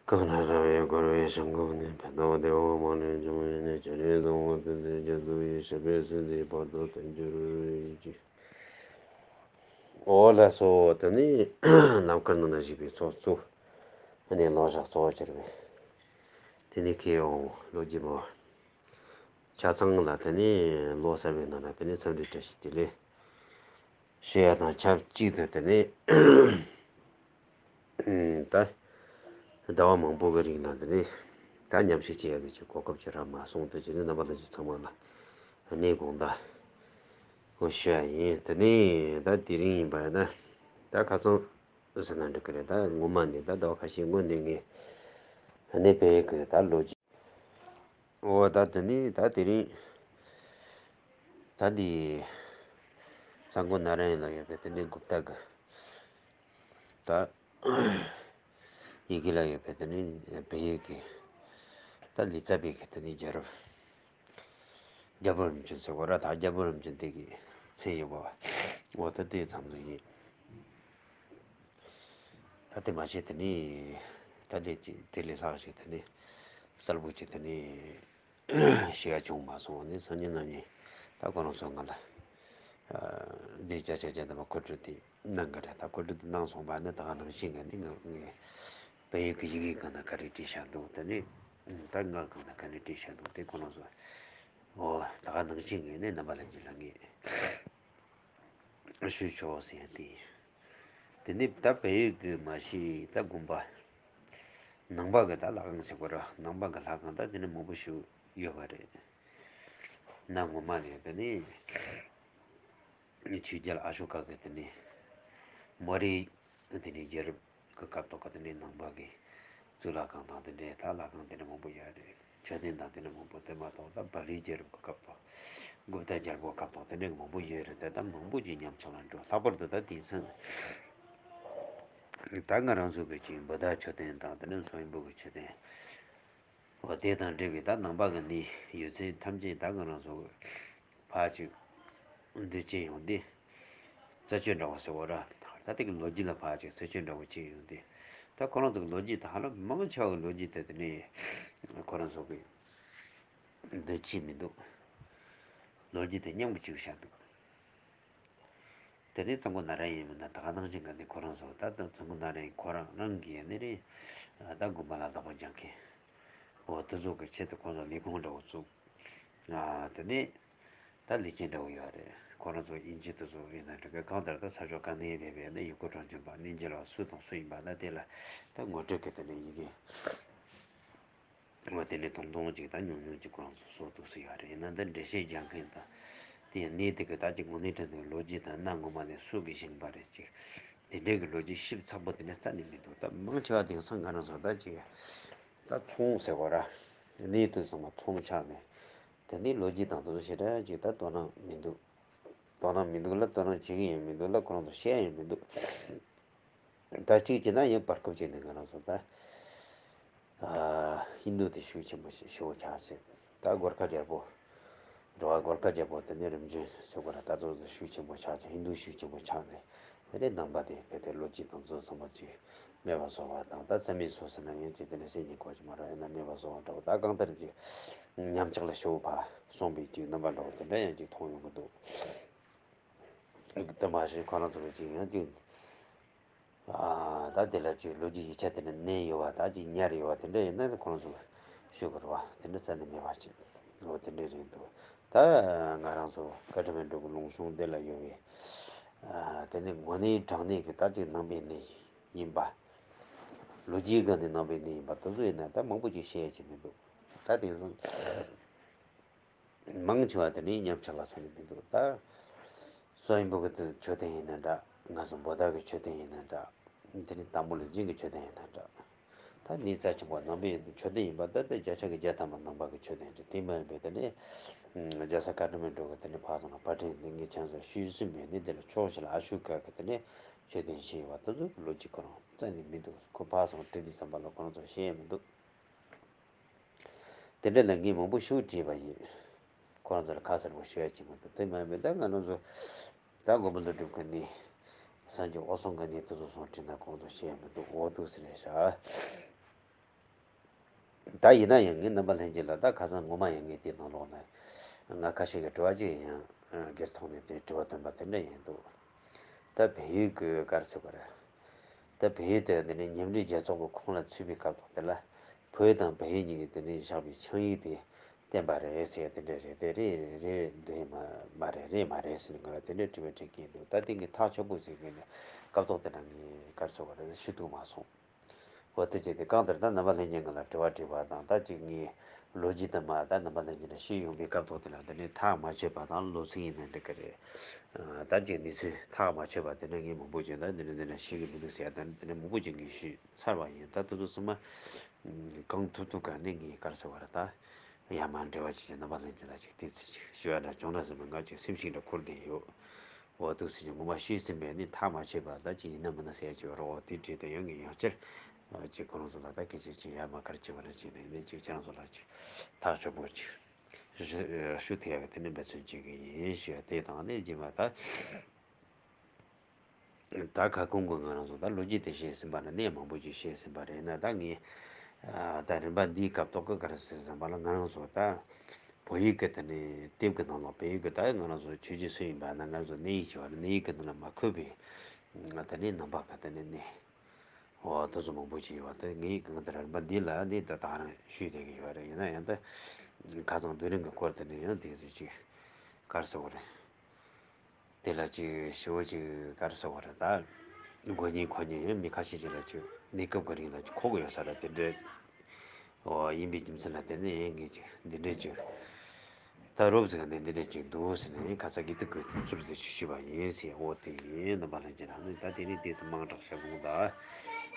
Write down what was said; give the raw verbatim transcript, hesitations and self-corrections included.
གང་ལ་རབ་དབྱེ་བསྐོར་བའི་ཞིང་ཁམས་ནས། ཕན་འདོགས་བདེ་བ་མ་ལུས་འབྱུང་བའི་གནས། སྤྱན་རས་གཟིགས་དབང་བསྟན་འཛིན་རྒྱ་མཚོ་ཡི། སྲིད་པའི་སྲིད་མཐའི་བར་དུ་བརྟན་གྱུར་ཅིག་འོ་ལགས་སོ། དེ་ནས་རྣམ་དཀར་ནང་ན་བཞུགས་པའི་ཚོགས་གཙོ། དེ་ནས་ལོ་ཞག་གཙོ་བོ་གྱུར་པའི། དེ་ནས་མཁས་དབང་ལོ་རྒྱུས་མ། ཆ་ཚང་ལ་དེ་ནས་ལོ་གསར་བའི་ནང་ལ་དེ་ནས་འཚམས་འདྲི་བཀྲ་ཤིས་བདེ་ལེགས་ཞུ་ཡ་དང་ཆབས་ཅིག་ཏུ། དེ་ནས་ད་ཟླ་བ་མང་པོ་གི་རིང་ལ་དེ་ནས་ད་མཉམ་ཞུགས་བྱེད་ཡ་གི་ཅིག་གོ་སྐབས་ཅིག་རག་མ་སོང་། དེ་བྱས་ནས་རྣམ་པ་ལྷན་རྒྱས་ཚང་མ་ལ་དེ་ནས་དགོངས་དག་ཞུ་ཡ་ཡིན། དེ་ནས་ད་དེ་རིང་ཡིན་པ་ཡིན་ན་ད་ཁ་སང་ཟེར་ན་འགྲིག་གི་རེད། ད་ངོ་མ་ནས་ད་ཟླ་བ་ཁ་ཤས་སྔོན་ནས་ངས་ཨ་ནི་བལ་ཡུལ་གི་ད་ལོ་རྒྱུས། འོ་ད་དེ་ནས་ད་དེ་རིང་ད་འདི་གཙང་པོ་ན་ར་ཡན་ལ་ཡོད་པའི་དེ་ནས་གུཔྟ་གི་ད་ཡི་གེ་ལ་ཡོད་པའི་དེ་ནས་བལ་ཡུལ་གི་ད་ལི་ཙ་པའི་གི་དེ་ནས་རྒྱལ་རབས། རྒྱལ་པོ་རིམ་བྱོན་ཟེར་བ་ར། ད་རྒྱལ་པོ་རིམ་བྱོན་དེ་གི་མཚན་ཡོད་པ། འོ་ད་དེ་ཙམ་ཟིག་ཡིན། ད་དེ་མ་བྱས་དེ་ནས་ད་དེ་ཅི་དེ་ལས་ལྷག་ཞིག་དེ་ནས་གསལ་པོ་ཅིག་དེ་ནས་ཤེས་ཡ་བྱུང་མ་སོང་། ནི་སང་ཉིན་གནངས་ཉིན་ད་ཁོ་རང་ཚོ་ང་ལ་འདི་བརྒྱ་ཆ་བརྒྱ་ཐམ་པ་མཁོ་སྤྲོད་དེ་གནང་གི་རེད། ད་མཁོ་སྤྲོད་དེ་གནང་སོང་བ་ནི་ད་ག་ནང་བཞིན་གི་ནི་ངས་བལ་ཡུལ་གི་ཡི་གེ་སྒང་ན་ག་རེ་བྲིས་བཞག་འདུག་དེ་ནས་ད་ངག་སྒང་ན་ག་རེ་བྲིས་བཞག་འདུག་དེ་ཁོ་རང་ཚོ་འོ་ད་ག་ནང་བཞིན་གི་ནི་རྣམ་པ་ལྷན་རྒྱས་ལ་ངས་ཞུས་ཆོག་ཟེར་ཡ་དེ་ཡིན། དེ་ནས་ད་བལ་ཡུལ་གི་མ་གཞི་ད་དགོན་པ་ནང་པ་གི་ད་ལྷ་ཁང་ཟེར་དགོས་ར། ནང་པ་གི་ལྷ་ཁང་ད་དེ་ནས་མང་པོ་ཞིག་ཡོད་པ་རེད། གནའ་སྔོན་མ་ནས་དེ་ནས་ཆོས་རྒྱལ་ཨ་ཤོ་ཀ་གི་དེ་ནས་མོ་རེ་དེ་ནས་རྒྱལ་རབས་གི་སྐབས་ཐོག་གི་དེ་ནས་ནང་པ་གི་གཙུག་ལག་ཁང་དང་དེ་འདྲའི་ད་ལྷ་ཁང་དེ་འདྲ་མང་པོ་ཡོད་རེད། མཆོད་རྟེན་དང་དེ་འདྲ་མང་པོ། དེ་མ་གཏོགས་ད་བལ་ཡུལ་རྒྱལ་རབས་ཀྱི་སྐབས་དང་། གུཔྟ་རྒྱལ་པོའི་སྐབས་དང་དེ་འདྲ་མང་པོ་ཡོད་རེད། དེ་ད་མང་པོ་ཅིག་ཉམས་ཆག་ལ་འགྲོ། ལྷག་པར་དུ་ད་དེང་སང་ད་ང་རང་ཚོ་གི་ཅིག་བུདྡྷ་མཆོད་རྟེན་དང་དེ་འདྲ་མཚོ་སྔོན་པོ་གི་མཆོད་རྟེན། འོ་དེ་དང་འབྲེལ་བའི་ད་ནང་པ་གི་གནས་ཡོད་ཚད་ཐམས་ཅད་ད་ང་རང་ཚོ་གི་ཕར་ཅིག་འདི་ཅི་ཡོང་དུས། རྩད་གཅོད་འདྲ་བོ་ཟེར་བ་ར། ད་དེ་གི་ལོ་རྒྱུས་ལ་ཕར་ཅིག་རྩད་གཅོད་འདྲ་བོ་བྱས་ཡོང་དུས། ད་ཁོ་རང་ཚོ་གི་ལོ་རྒྱུས་ད་ཧ་ལམ་མང་ཆེ་བ་གི་ལོ་རྒྱུས་དེ་དེ་ནས་ཁོ་རང་ཚོ་གི་འདི་ཅི་མི་འདུག་ལོ་རྒྱུས་དེ་མཉམ་གི་བཅུག་བཞག་འདུག་དེ་ནས་གཙང་པོ་ན་ར་ཡན་མིན་ན་ད་ག་ནང་བཞིན་ག་ནས་ཁོ་རང་ཚོ་ད་ད་གཙང་པོ་ན་ར་ཡན་ཁོ་རང་རང་གི་ཡན་ནི་རེད། ད་དགོན་པ་ལ་བདག་པོ་རྒྱག་མཁན། འོ་དེ་ཚོ་གི་ཆེད་དུ་ཁོ་ཚོ་ལས་ཁུངས་འདྲ་བོ་བཙུགས། ཨ་དེ་ནས་ད་ལས་བྱེད་འདྲ་བོ་ཡོད་རེད། ཁོ་རང་ཚོ་དབྱིན་ཇི་དེ་ཚོ་ཡིན་ན་འགྲིག་གི་གང་ལྟར་ད་ས་ཕྱོགས་ག་ནས་ཕེབས་པའི་ནི་ཡུལ་སྐོར་སྤྲོ་འཆམ་པ་གནས་མཇལ་བ་སུ་དང་སུ་ཡིན་པ་ན་དེ་ལ་ད་ངོ་སྤྲོད་གི་དེ་ནས་ཡི་གེ་འོ་དེ་ནས་དུང་དུང་ཅིག་དང་ཉུང་ཉུང་ཅིག་ཁོ་རང་ཚོ་བཟོ་འདུག་སེ་ཡོད་རེད། ཡིན་ན་འདི་འགྲེལ་བཤད་རྒྱག་མཁན་དང་དེ་ཡང་གནས་དེ་གི་ད་ཅིག་དངོས་གནས་དྲང་གནས་ལོ་རྒྱུས་དང་གནའ་སྔོན་མ་ནས་སུ་གིས་བཞེངས་པ་རེད། ཅིག་དེ་འདྲའི་གི་ལོ་རྒྱུས་ཞིབ་ཚགས་པོ་དེ་འདྲ་རྩ་ནས་མི་འདུག་ད་མང་ཆེ་བ་དེང་སང་ང་རང་ཚོ་ད་ཅིག་ད་ཚོང་ཟེར་བ་ར། གནས་དུས་ཚང་མ་ཚོང་ཆགས་ནས་དེ་ནས་ལོ་རྒྱུས་དང་དེ་ཚོ་ཞེ་དྲག་ཅིག་ད་དོ་སྣང་མི་འདུག་དོ་སྣང་མི་འདུག་ལ་དོ་སྣང་བྱེད་ཀྱི་ཡང་མི་འདུག་ལ་ཁོ་རང་ཚོ་བཤད་ཡང་མི་འདུག་ད་གཅིག་བྱས་ན་ཡང་བར་སྐབས་ཅིག་ནས་ང་རང་ཚོ་ད་ཨ་ཧིན་དུ་དེ་ཤུགས་ཆེན་པོ་ཞེ་པོ་ཆགས་ཚེ། ད་གོར་ཁ་རྒྱལ་པོ། འགྲོ་བ་གོར་ཁ་རྒྱལ་པོ་དེ་ནས་རིམ་བྱོན་ཟེར་དགོས་ལ་ད་དུང་ཤུགས་ཆེན་པོ་ཆགས་ཚེ། ཧིན་དུ་ཤུགས་ཆེན་པོ་ཆགས་ནས་དེ་ནས་ནང་པ་དེ་བས་དེ་ལོ་རྒྱུས་དང་ཚོ་ཚང་མ་ཅིག་མེད་པ་བཟོ་བ་དང་། ད་ཚད་མའི་སོ་སོ་ན་ཡང་ཅིག་དེ་ནས་སེམས་ཉིད་གོ་ཅིག་མ་རོ་ཡིན་ན་མེད་པ་བཟོ་བ་འདྲ་བོ། ད་གང་ལྟར་ཅིག་ཉམས་ཆག་ལ་ཞེ་པོ་ཕར་སོང་བའི་ཅིག་རྣམ་པ་འདྲ་བོ་དེ་འདྲ་ཡང་ཅིག་མཐོང་ཡོང་གི་འདུག་དེ་མ་གཞི་ཁོ་རང་ཚོ་གི་ཅིག་ཡང་ཅིག་ཨ་ད་དེ་ལ་ཅིག་ལོ་རྒྱུས་ཡིག་ཆ་དེ་ནས་བསྣན་ཡོད་པ། ད་ཅིག་ཉར་ཡོད་པ་དེ་འདྲ་ཡིན་ན་ཁོ་རང་ཚོ་ཞུ་དགོས་རེད་བ། དེ་འདྲ་རྩ་ནས་མེད་པ་ཅིག་འོ་དེ་འདྲ་རེད་འདུག་ད་ང་རང་ཚོ་བཀའ་ཁྲི་མན་གྲོ་གི་ལུང་གཤོང་དེ་ལ་ཡོད་པའི་ཨ་དེ་ནི་དངོས་གནས་དྲང་གནས་ཀྱི་ད་ཅིག་ནང་པའི་གནས་ཡིན་པ། ལོ་རྒྱུས་སྒང་ནས་ནང་པའི་གནས་ཡིན་པ་དེ་ཚོ་ཡིན་ན་ད་མང་པོ་ཅིག་བཤད་ཡ་ཅིག་མི་འདུག་ད་དེང་སང་མང་ཆེ་བ་དེ་ནི་ཉམས་ཆག་ལ་སོང་ནས་མི་འདུག་ད་སོ་ཡིན་པོ་གི་དུ་མཆོད་རྟེན་ཡིན་ན་འདྲ། ང་ཚོ་བོ་ད་གི་མཆོད་རྟེན་ཡིན་ན་འདྲ། དེ་ནི་དང་པོ་ལ་སྦྱིན་གི་མཆོད་རྟེན་ཡིན་ན་འདྲ། ད་ནི་རྩ་ཆེན་པོ་ནང་པའི་མཆོད་རྟེན་ཡིན་པ་ད་ལྟ་བརྒྱ་ཆ་གི་བརྒྱ་ཐམ་པ་ནང་པ་གི་མཆོད་རྟེན་རེད། དེ་མ་ཡིན་པའི་དེ་ནི་རྒྱལ་ས་བཀའ་ཁྲི་མན་གྲོ་གི་དེ་ནི་ཕར་སོང་ན་པར་སྐྲུན་འདི་ངས་ཁྱེད་ཚོ་ཞུས་ཟིན་མེད་ནི། དེ་ལ་ཕྱོགས་ཞིག་ལ་ཨ་ཤུ་ཀ་གི་དེ་ནི་མཆོད་རྟེན་ཞིག་ཡོད་པ་དེ་ཚོ་གི་ལོ་རྒྱུས་ཁོ་རང་རྩ་ནས་མི་འདུག་ཁོ་ཕར་སོང་བྲིས་དུས་ཙམ་པ་ལ་ཁོ་རང་ཚོ་ཤེས་ཡ་མི་འདུག་དེ་འདྲ་ལ་ངས་མང་པོ་ཞིག་བྲིས་པ་ཡིན། ཁོ་རང་ཚོ་ལ་ཁ་གསལ་པོ་ཞུ་ཡ་ཅིག་མི་འདུག་དེ་མ་ཡིན་པའི་ད་ང་རང་ཚོ་ད་མགོན་པོ་ཀླུ་སྒྲུབ་ཀྱི་གནས། སངས་རྒྱས་འོད་སྲུང་གི་གནས་དེ་ཚོ་སོང་བྲིས་ན་ཁོང་ཚོ་ཤེས་ཡ་མི་འདུག་འོ་འདུག་ཟེར་རེད་ཤག་ད་ཡིན་ན་ཡང་ངའི་རྣམ་པ་ལྷན་རྒྱས་ལ་ད་ཁ་སང་ངོ་མ་ཡང་ངས་དེའི་ནང་ལོགས་ན་ང་ཁ་ཤས་ཀྱི་དྲི་བ་ཅིག་ཡང་སྒེར་ཐོག་ནས་དེ་དྲི་བ་བཏོན་པ་དེ་འདྲ་ཡིན་འདུག་ད་བལ་ཡུལ་གྱི་ག་རེ་ཟེར་དགོས་རེད། ད་བལ་ཡུལ་དེ་འདི་ནས་མཉམ་འབྲེལ་རྒྱལ་ཚོགས་ཀྱི་ཁོངས་ལ་ཚུད་པའི་སྐབས་ཐོག་དེ་ལ་བོད་དང་བལ་ཡུལ་གཉིས་ཀྱིས་དེ་ནས་བཞག་པའི་ཆིངས་ཡིག་དེ་བསྟན་པ་རེད་ཟེར་དེ་འདྲ་རེད། དེ་རེད་རེད་འདུག་མ་མ་རེད་རེད་མ་རེད་ཟེར་ནས་ང་ལ་དེ་འདྲའི་དྲི་བ་དྲི་མཁན་འདུག་ད་དེ་ངས་ཐག་ཆོད་པོ་ཟེར་མཁན་ནི་སྐབས་ཐོག་དེ་ན་ངས་ག་རེ་ཟེར་དགོས་རེད། ཞུ་ཐུབ་མ་སོང་། འོ་དེ་བྱས་ཏེ་གང་ལྟར་ད་རྣམ་པ་ལྷན་རྒྱས་ང་ལ་དྲི་བ་དྲིས་པ་དང་ད་ཅིག་ངས་ལོ་རྒྱུས་དང་མ་ད་རྣམ་པ་ལྷན་རྒྱས་ལ་ཤེས་ཡོང་པའི་སྐབས་ཐོག་དེ་ལ་འདི་ནས་ཐག་མ་ཆོད་པ་དང་ལོ་ཚིགས་ཡིན་ན་འགྲིག་གི་རེད། ད་ཅིག་གནས་ཚུལ་ཐག་མ་ཆོད་པ་དེ་འདྲ་ངས་མང་པོ་བརྗོད་ན་འདི་འདྲ་འདི་འདྲ་ཤེས་ཀྱི་མི་འདུག་ཟེར་ཡ་དེ་འདྲ་མང་པོ་བརྗོད་ངས་ཞུས་ཚར་བ་ཡིན། ད་དེ་ཚོ་ཚང་མ་གང་ཐུབ་ཐུབ་ག་ནས་ངས་ག་རེ་ཟེར་བ་རེད། ད་ཡར་མར་འབྲེལ་བ་བྱེད་ཀྱི་རྣམ་པ་ལྷན་རྒྱས་ལ་ཅིག་ཏོག་ཙམ་ཅིག་ཞུ་ཡ་འདྲ་བྱུང་ན་བསམ་པའི་ང་ཅིག་སེམས་ཤིག་འདྲ་འཁོར་བསྡད་ཡོད། འོ་འདུག་ཟེར་གྱི་ངོ་མ་ཤེས་ཟིན་པས་ནི་ཐག་མ་ཆོད་པ་ད་ཅིག་ཡིན་ན་མིན་ན་ཟེར་གྱི་ཡོད་རེད། འོ་དེ་བྲིས་ཏེ་ཡང་ངས་ཡང་བསྐྱར་ཅིག་ཁོ་རང་ཚོ་ལ་ད་སྐད་ཆ་ཅིག་ཡར་མར་ག་རེ་བྱེད་པ་ན་བྱས་ནས་ནི་ཅིག་ཁྱེད་རང་ཚོ་ལ་ཅིག་ཐག་ཆོད་པོ་ཅིག་ཞུ་ཞུ་ཐུབ་ཡ་གི་དེ་ནི་འབད་བརྩོན་བྱེད་ཀྱི་ཡིན་ཞུ་ཡ། དེ་དང་ནི་རྗེས་མ་ད་ད་ཁ་སྐོང་གི་ང་རང་ཚོ་ད་ལོ་རྒྱུས་དེ་བཤད་ཟིན་པ་ན་གནས་མང་པོ་ཅིག་བཤད་ཟིན་པ་རེད་ན། ད་ངས་ད་རིམ་པ་འདིའི་སྐབས་ཐོག་གི་ག་རེ་ཟེར་ཟིན་པ་ལ་ང་རང་ཚོ་ད་བོད་ཡིག་གི་དེ་ནི་དེབ་ཀྱི་ནང་ལོགས་བོད་ཡིག་གི་ད་ང་རང་ཚོ་ཆོས་བརྒྱུད་སུ་ཡིན་པ་ན་ང་རང་ཚོ་གནས་ཡིག་ཅེས་པ་ནི་གནས་ཡིག་གི་ནང་ལ་མ་འཁོད་པའི་དེ་ནི་ནང་པ་གི་དེ་ནི་གནས། འོ་དེ་ཚོ་མང་པོ་ཅིག་ཡོད་པ་དེ་ངས་གང་ལྟར་རིམ་པ་འདི་ལ་ནི་ད་ད་རང་ཞུས་བསྡད་ཀྱི་ཡོད་རེད། ཡིན་ན་ཡང་ད་ཁ་སང་དུས་རིང་གི་སྐོར་དེ་ནི་ཡང་དེ་ཚོ་ཅིག་ག་རེ་ཟེར་དགོས་རེད། དེ་ལ་ཅིག་ཞེ་པོ་ཅིག་ག་རེ་ཟེར་དགོས་རེད། ད་མགོ་རྙིང་ཁོ་རྙིང་ཡང་མི་ཁ་ཤས་ཅིག་ལ་ཅིག་གནས་སྐབས་ཀྱི་རིང་ལ་ཅིག་གོ་གི་ཡོད་ས་རེད། དེ་འདྲ་འོ་ཡིན་པའི་རྒྱུ་མཚན་ལ་བརྟེན་ནས་ངས་ཅིག་འདི་འདྲ་ཅིག་ད་རོབ་ཙམ་ནས་འདི་འདྲ་ཅིག་འདུག་ཟེར་ནས་ཁ་ཚ་དགོས་གཏུགས་ཀྱི་ཚུལ་དུ་ཅིག་ཞུས་པ་ཡིན་ཟེར། འོ་དེ་ཡིན། རྣམ་པ་ལྷན་རྒྱས་རང་ནས་ད་དེ་ནས་དེ་ཚོ་མང་དྲགས་བཤད་དགོངས་དག